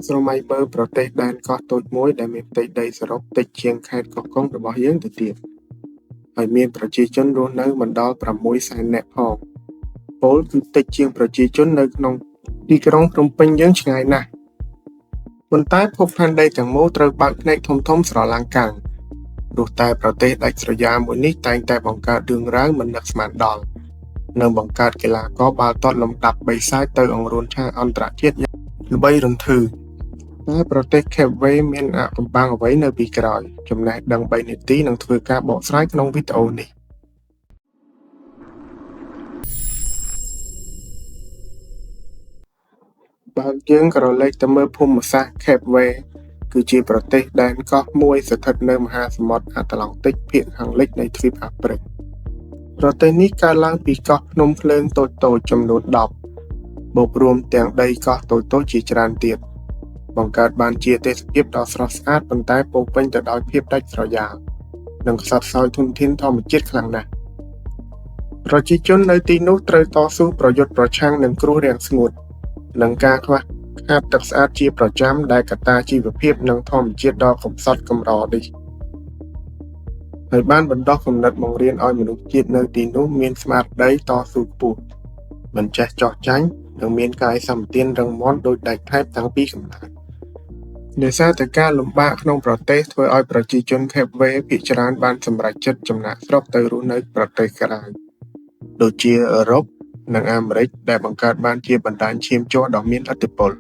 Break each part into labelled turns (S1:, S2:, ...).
S1: ស្រមៃមើលប្រទេសដែនកោះតូចមួយដែលមានផ្ទៃដីសរុបតិចជាងខេត្តកោះកុងរបស់យើងទៅទៀត ហើយមានប្រជាជនរស់នៅមិនដល់6សែននាក់ផង ពោលគឺតិចជាងប្រជាជននៅក្នុងទីក្រុងភ្នំពេញយើងឆ្ងាយណាស់ ប៉ុន្តែភពផែនដីទាំងមូលត្រូវបើកភ្នែកធំៗស្រឡាំងកាំង ព្រោះតែប្រទេសដាច់ស្រយាលមួយនេះតែងតែបង្កើតរឿងរ៉ាវមិននឹកស្មានដល់ និងបង្កើតកីឡាករបាល់ទាត់លំដាប់បិសាចទៅអង្រួនឆាកអន្តរជាតិយ៉ាងល្បីរន្ធឺ តើប្រទេស ខេបវេ មានអាថ៌កំបាំងអ្វីនៅពីក្រោយ ចំណេះដឹងបីនាទីនឹងធ្វើការបកស្រាយក្នុងវីដេអូនេះ។ បើយើងក្រឡេកទៅមើលភូមិសាស្ត្រ ខេបវេ គឺជាប្រទេសដែនកោះមួយស្ថិតនៅមហាសមុទ្រអាត្លង់ទិកភាគខាងលិចនៃទ្វីបអាហ្វ្រិក ប្រទេសនេះកើតឡើងពីកោះភ្នំភ្លើងតូចៗចំនួន10 បូករួមទាំងដីកោះតូចៗជាច្រើនទៀត បង្កើតបានជាទេសភាពដ៏ស្រស់ស្អាតប៉ុន្តែពោរពេញទៅដោយភាពដាច់ស្រយាល និងខ្សត់ខ្សោយធនធានធម្មជាតិខ្លាំងណាស់ ប្រជាជននៅទីនោះត្រូវតស៊ូប្រយុទ្ធប្រឆាំងនឹងគ្រោះរាំងស្ងួត និងការខ្វះខាតទឹកស្អាតជាប្រចាំដែលកត្តាជីវភាពនិងធម្មជាតិដ៏កម្សត់កម្រនេះ ហើយបានបណ្ដុះគំនិតបង្រៀនឲ្យមនុស្សជាតិនៅទីនោះមានស្មារតីតស៊ូខ្ពស់ មិនចេះចោះចាញ់ និងមានកាយសម្បទានរឹងមាំដូចដែកថែបតាំងពីកំណើត ដោយសារតែការលំបាកក្នុងប្រទេសធ្វើឲ្យប្រជាជនខេបវេភាគច្រើនបានសម្រេចចិត្តចំណាកស្រុកទៅរស់នៅប្រទេសក្រៅ ដូចជាអឺរ៉ុប និងអាមេរិកដែលបង្កើតបានជាបណ្ដាញឈាមជ័រដ៏មានឥទ្ធិពល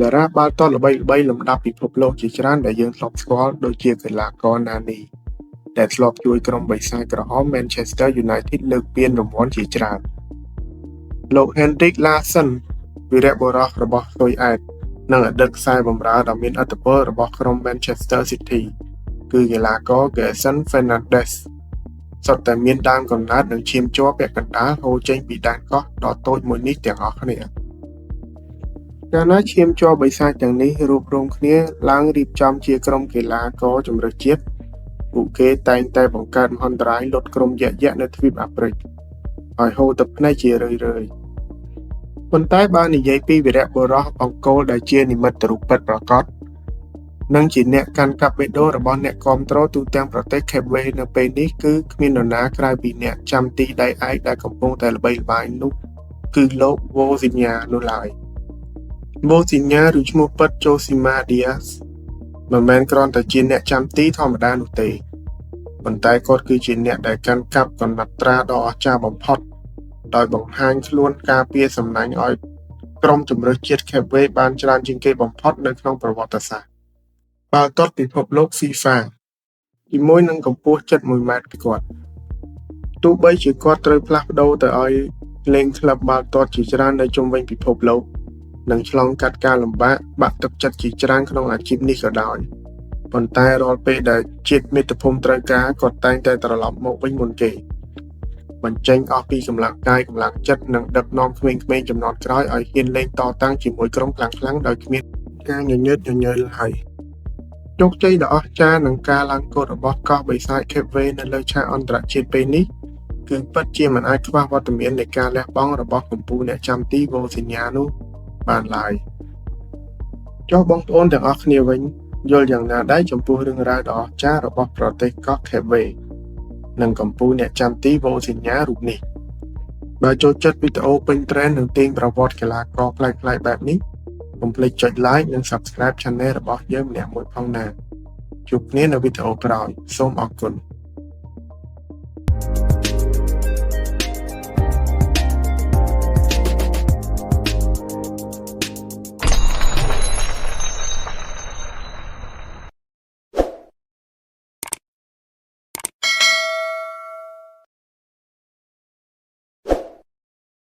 S1: តារាបាល់ទាត់ល្បីៗលំដាប់ពិភពលោកជាច្រើនដែលយើងធ្លាប់ស្គាល់ដូចជាកីឡាករណានីដែលធ្លាប់ជួយក្រុមបិសាចក្រហម Manchester United លើកពានរង្វាន់ជាច្រើន លោក Henrik Larsson វីរបុរសរបស់ស៊ុយអែត និងអតីតខ្សែបម្រើដ៏មានឥទ្ធិពលរបស់ក្រុម Manchester City គឺកីឡាករ Gelson Fernandes សុទ្ធតែមានដើមកំណើតនិងឈាមជ័រពាក់កណ្ដាលហូរចេញពីដែនកោះដ៏តូចមួយនេះទាំងអស់គ្នា កាលណាឈាមជ័របិសាចទាំងនេះរួបរួមគ្នាឡើងរៀបចំជាក្រុមកីឡាករជម្រើសជាតិ ពួកគេតែងតែបង្កើតមហន្តរាយលុតក្រុមយក្សៗនៅទ្វីបអាហ្វ្រិកឲ្យហូរទឹកភ្នែកជារឿយៗ ប៉ុន្តែបើនិយាយពីវីរបុរសបង្គោលដែលជានិមិត្តរូបពិតប្រាកដ និងជាអ្នកកាន់កាប់បេះដូងរបស់អ្នកគាំទ្រទូទាំងប្រទេសខេបវេនៅពេលនេះគឺគ្មាននរណាក្រៅពីអ្នកចាំទីដៃឯកដែលកំពុងតែល្បីល្បាញនោះគឺលោក វ៉ូស៊ីញ៉ា នោះឡើយ វ៉ូស៊ីញ៉ា ឬឈ្មោះពិត Josimar Dias មិនមែនគ្រាន់តែជាអ្នកចាំទីធម្មតានោះទេ ប៉ុន្តែគាត់គឺជាអ្នកដែលកាន់កាប់កំណត់ត្រាដ៏អស្ចារ្យបំផុត ដោយបង្ហាញខ្លួនការពារសំណាញ់ឲ្យក្រុមជម្រើសជាតិខេបវេបានច្រើនជាងគេបំផុតនៅក្នុងប្រវត្តិសាស្ត្របាល់ទាត់ពិភពលោក FIFA ជាមួយនឹងកម្ពស់ជិត1ម៉ែត្រគាត់ ទោះបីជាគាត់ត្រូវផ្លាស់ប្ដូរទៅឲ្យលេងក្លឹបបាល់ទាត់ជាច្រើននៅជុំវិញពិភពលោក និងឆ្លងកាត់ការលំបាកបាក់ទឹកចិត្តជាច្រើនក្នុងអាជីពនេះក៏ដោយ ប៉ុន្តែរាល់ពេលដែលជាតិមាតុភូមិត្រូវការគាត់តែងតែត្រឡប់មកវិញមុនគេ បញ្ចេញអស់ពីកម្លាំងកាយកម្លាំងចិត្តនិងដឹកនាំក្មេងៗជំនាន់ក្រោយឲ្យហ៊ានលេងតតាំងជាមួយក្រុមខ្លាំងៗដោយគ្មានការញញើតញញើឡើយ ជោគជ័យដ៏អស្ចារ្យនិងការឡើងកូដរបស់កោះបិសាចខេបវេនៅលើឆាកអន្តរជាតិពេលនេះ គឺពិតជាមិនអាចខ្វះវត្តមាននៃការលះបង់របស់កំពូលអ្នកចាំទីវ៉ូស៊ីញ៉ានោះបានឡើយ ចុះបងប្អូនទាំងអស់គ្នាវិញយល់យ៉ាងណាដែរចំពោះរឿងរ៉ាវដ៏អស្ចារ្យរបស់ប្រទេសកោះខេបវេនិងកំពូលអ្នកចាំទីវ៉ូស៊ីញ៉ារូបនេះ បើចូលចិត្តវីដេអូពេញត្រេននិងទាញប្រវត្តិកីឡាករប្លែកៗបែបនេះ កុំភ្លេចចុច Like និង Subscribe Channel របស់យើងម្នាក់មួយផងណា ជួបគ្នានៅវីដេអូក្រោយ សូមអរគុណ។